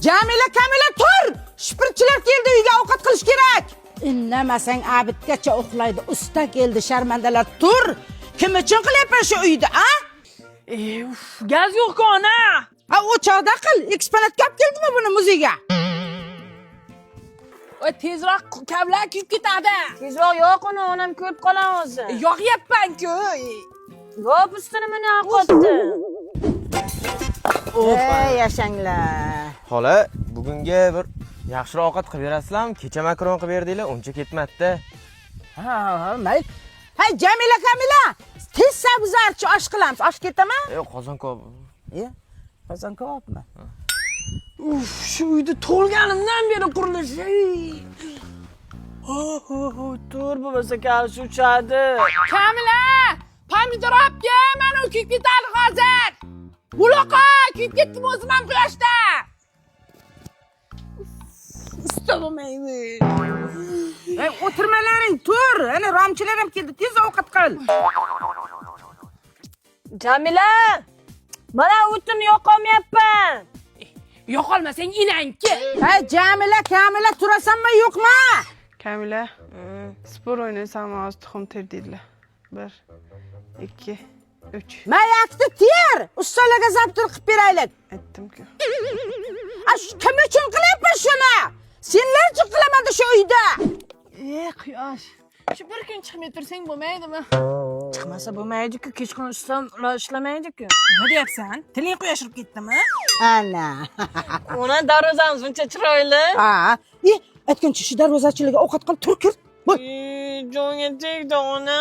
Jamila, Kamila, tur! Shpirchilar keldi, uyga ovqat qilish kerak. Indamasang обед gacha uxlaydi. Usta keldi, sharmandalar, tur! Kim uchun qilyapman shu uyda, a? E, uf, gaz yo'q-ku, ona. Ha, o'choqda qil. Eksponatga olib keldimi buni muzeyga? Voy, tezroq, kavlar kuyib ketadi. Tezroq yoq uni, onam ko'rib qoladi o'zi. Yoqyapman-ku. Yo'q, ustini mana yoqyapti. Ey, yashanglar. Xola, bugunga bir yaxshiroq ovqat qilib berasizlarmi? Kecha makaron qilib berdinglar, uncha ketmadi-da. Ha, mayli. Hay, Jamila, Kamila, tez sabzarchi osh qilamiz. Osh ketami? Yo'q, qozon kabob. E, qozon kabobmi? Uf, shu uyda tug'ilganimdan beri qurilish. Ey. Oh, tur, bo'lmasa kalish uchadi. Kamila, pomidor olib kel, mana u kuyib ketadi hozir. Buloqa, kuyib ketdim o'zim ham quyoshda. Usta bo'lmaydi. Ey, o'tirmalaring, tur. Ana romchilar ham keldi. Tez ovqat qil. Jamila, mana o'tin yoqolmayapman. Yoqolmasang inangki. Hey, Jamila, Kamila, turasanmi, yo'qmi? Kamila, spor o'ynasam hozir tuxum ter deydilar. Bir, ikki, uch. Mayakni ter. Ustalarga завтрак qilib beraylik. Aytdim-ku. A, shu kim uchun qilyapman shuni? Senlar uchun qilaman shu uyda. E, quyosh. Shu bir kun chiqmay tursang bo'lmaydimi? Chiqmasa bo'lmaydi-ku, kechqurun ishlasam ular ishlamaydi-ku. Nima deyapsan? Tiling quyashirib ketdimi? Ana. Ona, darvozamiz uncha chiroyli. Ha, e, aytgancha shu darvozachilarga ovqat qil, tur, kir. Bo'l. E, jonga tegdi, ona.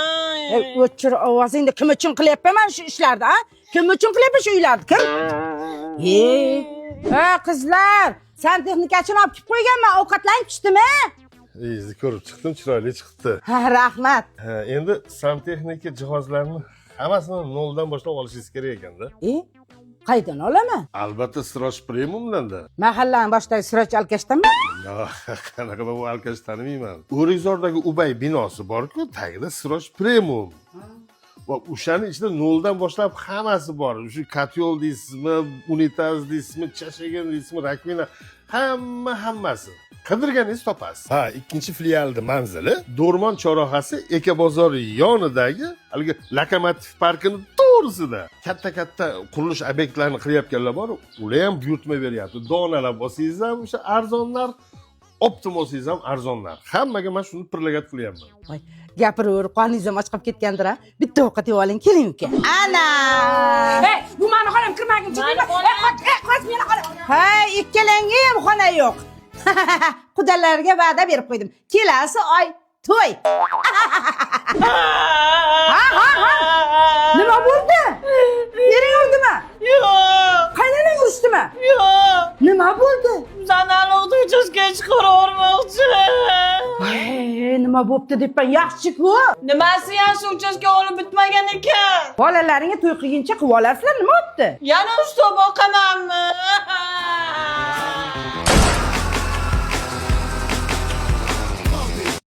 Ey, o'chir ovozingni. Kim uchun qilyapman mana shu ishlarni, a? Kim uchun qilyapman shu uylarni? Kim? E, ha, qizlar, santexnikachini olib kelib qo'yganman. Ovqatlaring pishdimi? Uyingizni ko'rib chiqdim, chiroyli chiqibdi. Ha, rahmat. Ha, endi santexnika jihozlarini hammasini noldan boshlab olishingiz kerak ekanda. E, qayerdan olaman? Albatta, Siroj Premiumdanda. Mahallani boshidagi Siroj alkashdanmi? Yo'q, qanaqa bu alkash, tanimayman. O'rikzordagi Ubay binosi bor-ku, tagida Siroj Premium. Va o'shani ichida noldan boshlab hammasi bor. Shu котёл deysizmi, unitaz deysizmi, chashagan deysizmi, раковина, hamma hammasi. Qidirganingizni topasiz. Ha, ikkinchi filialni manzili Do'rmon chorrahasi, Eka bozori yonidagi haligi Lokomotiv parkini to'g'risida. Katta-katta qurilish obyektlarini qilayotganlar bor, ular ham buyurtma beryapti. Donalab olsangiz ham o'sha arzon narx, оптом olsangiz ham arzon narx. Hammaga man shuni предлагать qilyapman. Voy, gapiraverib qorningiz ham och qolib ketgandir, a? Bitta ovqat yeb oling, keling, uka. Ana. Ey, bu mani xonam, kirmaguncha. Mani xonam. Ey, qoch, meni xonam. Ha, ikkalangga ham xona yo'q. Qudalarga va'da berib qo'ydim. Kelasi oy to'y. Ha. Nima bo'ldi? Ering urdimi? Yo'q. Qaynonang urishdimi? Yo'q. Nima bo'ldi? Bizani alohida uchastkaga chiqarib yubormoqchi. Voy, nima bo'pti debman, yaxshi-ku. Nimasi yaxshi, uchastka olib bitmagan ekan. Bolalaringga to'y qilguncha qilib olasizlar, nima bo'pti? Yana usta boqamanmi?